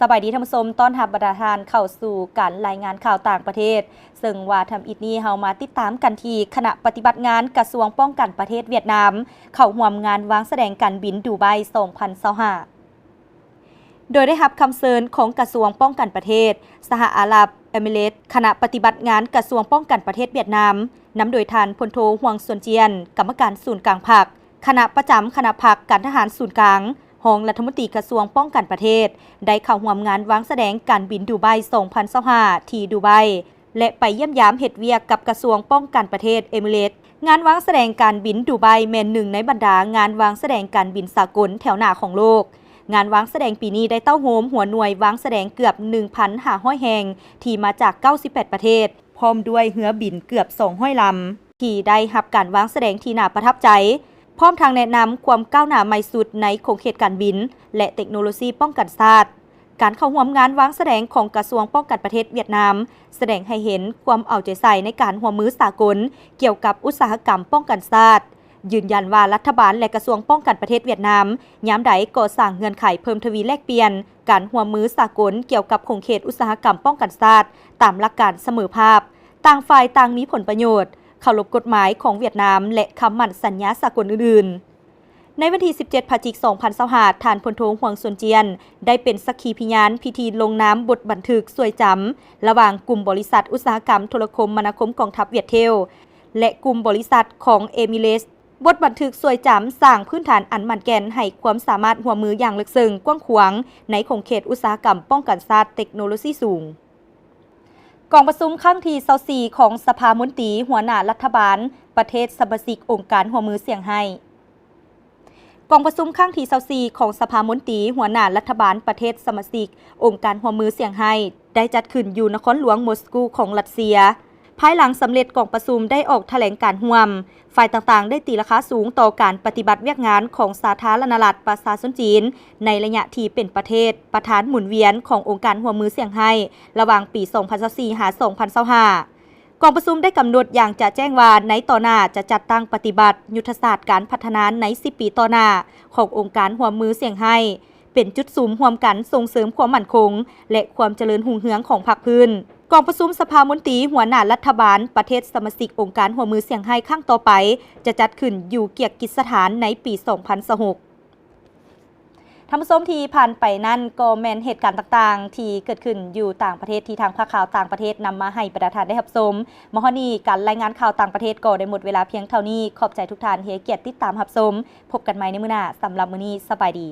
ສະບາຍດີທ່ານຜູ້ຊົມ, ຕ້ອນຮັບບັນດາທ່ານເຂົ້າສູ່ການລາຍງານຂ່າວຕ່າງປະເທດ, ເຊິ່ງວ່າທຳອິດນີ້ເຮົາມາຕິດຕາມກັນທີ່ຄະນະປະຕິບັດງານກະຊວງປ້ອງກັນປະເທດຫວຽດນາມ ເຂົ້າຮ່ວມງານວາງສະແດງການບິນດູໄບສອງພັນຊາວຫ້າ ໂດຍໄດ້ຮັບຄຳເຊີນຂອງກະຊວງປ້ອງກັນປະເທດສະຫະອາຣັບເອມິເຣດ, ຄະນະປະຕິບັດງານກະຊວງປ້ອງກັນປະເທດຫວຽດນາມ ນຳໂດຍທ່ານ ພົນໂທ ຫວງ ຊວນຈຽນ, ກຳມະການສູນກາງພັກ, ຄະນະປະຈຳຄະນະພັກການທະຫານສູນກາງ, ຮອງລັດຖະມົນຕີກະຊວງປ້ອງກັນປະເທດ ໄດ້ເຂົ້າຮ່ວມງານວາງສະແດງການບິນດູໄບສອງພັນຊາວຫ້າ ທີ່ດູໄບ ແລະ ໄປຢ້ຽມຢາມເຮັດວຽກກັບກະຊວງປ້ອງກັນປະເທດເອມິເຣດ. ງານວາງສະແດງການບິນດູໄບແມ່ນໜຶ່ງໃນບັນດາງານວາງສະແດງການບິນສາກົນແຖວໜ້າຂອງໂລກ. ງານວາງສະແດງປີນີ້ໄດ້ເຕົ້າໂຮມຫົວໜ່ວຍວາງສະແດງເກືອບໜຶ່ງພັນຫ້າຮ້ອຍແຫ່ງ ທີ່ມາຈາກເກົ້າສິບແປດປະເທດ, ພ້ອມດ້ວຍເຮືອບິນເກືອບສອງຮ້ອຍລຳ ທີ່ໄດ້ຮັບການວາງສະແດງທີ່ໜ້າປະທັບໃຈ, ພ້ອມທັງແນະນຳຄວາມກ້າວໜ້າໃໝ່ສຸດໃນຂົງເຂດການບິນ ແລະ ເຕັກໂນໂລຊີປ້ອງກັນຊາດ. ການເຂົ້າຮ່ວມງານວາງສະແດງຂອງກະຊວງປ້ອງກັນປະເທດຫວຽດນາມ ສະແດງໃຫ້ເຫັນຄວາມເອົາໃຈໃສ່ໃນການຮ່ວມມືສາກົນກ່ຽວກັບອຸດສາຫະກຳປ້ອງກັນຊາດ, ຢືນຢັນວ່າລັດຖະບານ ແລະ ກະຊວງປ້ອງກັນປະເທດຫວຽດນາມ ຍາມໃດກໍສ້າງເງື່ອນໄຂເພີ່ມທະວີແລກປ່ຽນການຮ່ວມມືສາກົນກ່ຽວກັບຂົງເຂດອຸດສາຫະກຳປ້ອງກັນຊາດ ຕາມຫຼັກການສະເໝີພາບ, ຕ່າງຝ່າຍຕ່າງມີຜົນປະໂຫຍດ, ເຄົາລົບກົດໝາຍຂອງຫວຽດນາມ ແລະ ຄຳໝັ້ນສັນຍາສາກົນອື່ນໆ. ໃນວັນທີສິບເຈັດ ພະຈິກ ສອງພັນຊາວຫ້າ ທ່ານ ພົນໂທ ຫວງ ຊວນຈຽນ ໄດ້ເປັນສັກຂີພິຍານພິທີລົງນາມບົດບັນທຶກຊ່ວຍຈຳ ລະຫວ່າງກຸ່ມບໍລິສັດອຸດສາຫະກຳໂທລະຄົມມະນາຄົມກອງທັບຫວຽດເທວ ແລະ ກຸ່ມບໍລິສັດຂອງເອມິເຣດ. ບົດບັນທຶກຊ່ວຍຈຳສ້າງພື້ນຖານອັນໝັ້ນແກ່ນໃຫ້ຄວາມສາມາດຮ່ວມມືຢ່າງເລິກເຊິ່ງກວ້າງຂວາງໃນຂົງເຂດອຸດສາຫະກຳປ້ອງກັນຊາດເຕັກໂນໂລຊີສູງ. ກອງປະຊຸມຄັ້ງທີຊາວສີ່ ຂອງສະພາມົນຕີຫົວໜ້າລັດຖະບານປະເທດສະມາຊິກອົງການຮ່ວມມືສ່ຽງຮ້າຍ. ກອງປະຊຸມຄັ້ງທີຊາວສີ່ ຂອງສະພາມົນຕີຫົວໜ້າລັດຖະບານປະເທດສະມາຊິກອົງການຮ່ວມມືສ່ຽງຮ້າຍ ໄດ້ຈັດຂຶ້ນຢູ່ນະຄອນຫຼວງມົສກູຂອງລັດເຊຍ. ພາຍຫຼັງສຳເລັດກອງປະຊຸມໄດ້ອອກຖະແຫຼງການຮ່ວມ, ຝ່າຍຕ່າງໆໄດ້ຕີລາຄາສູງຕໍ່ການປະຕິບັດວຽກງານຂອງສາທາລະນະລັດປະຊາຊົນຈີນ ໃນໄລຍະທີ່ເປັນປະເທດປະທານໝູນວຽນຂອງອົງການຮ່ວມມືສ່ຽງຮ້າຍ ລະຫວ່າງປີສອງພັນຊາວສີ່ ຫາ ສອງພັນຊາວຫ້າ. ກອງປະຊຸມໄດ້ກຳນົດຢ່າງຈະແຈ້ງວ່າ ໃນຕໍ່ໜ້າຈະຈັດຕັ້ງປະຕິບັດຍຸດທະສາດການພັດທະນາໃນສິບປີຕໍ່ໜ້າຂອງອົງການຮ່ວມມືສ່ຽງຮ້າຍ ເປັນຈຸດສຸມຮ່ວມກັນສົ່ງເສີມຄວາມໝັ້ນຄົງ ແລະ ຄວາມຈະເລີນຮຸ່ງເຮືອງຂອງພາກພື້ນ. ກອງປະຊຸມສະພາມົນຕີຫົວໜ້າລັດຖະບານປະເທດສະມາຊິກອົງການຮ່ວມມືສ່ຽງຮ້າຍຄັ້ງຕໍ່ໄປ ຈະຈັດຂຶ້ນຢູ່ເກຍກກິດສະຖານໃນປີສອງພັນຊາວຫົກ. ທ່ານຜູ້ຊົມທີ່ຜ່ານໄປນັ້ນ ກໍແມ່ນເຫດການຕ່າງໆທີ່ເກີດຂຶ້ນຢູ່ຕ່າງປະເທດ ທີ່ທາງພາກຂ່າວຕ່າງປະເທດນຳມາໃຫ້ບັນດາທ່ານໄດ້ຮັບຊົມ. ມາຮອດນີ້ ການລາຍງານຂ່າວຕ່າງປະເທດກໍໄດ້ໝົດເວລາພຽງເທົ່ານີ້. ຂອບໃຈທຸກທ່ານທີ່ໃຫ້ກຽດຕິດຕາມຮັບຊົມ. ພົບກັນໃໝ່ໃນມື້ໜ້າ. ສຳລັບມື້ນີ້ ສະບາຍດີ.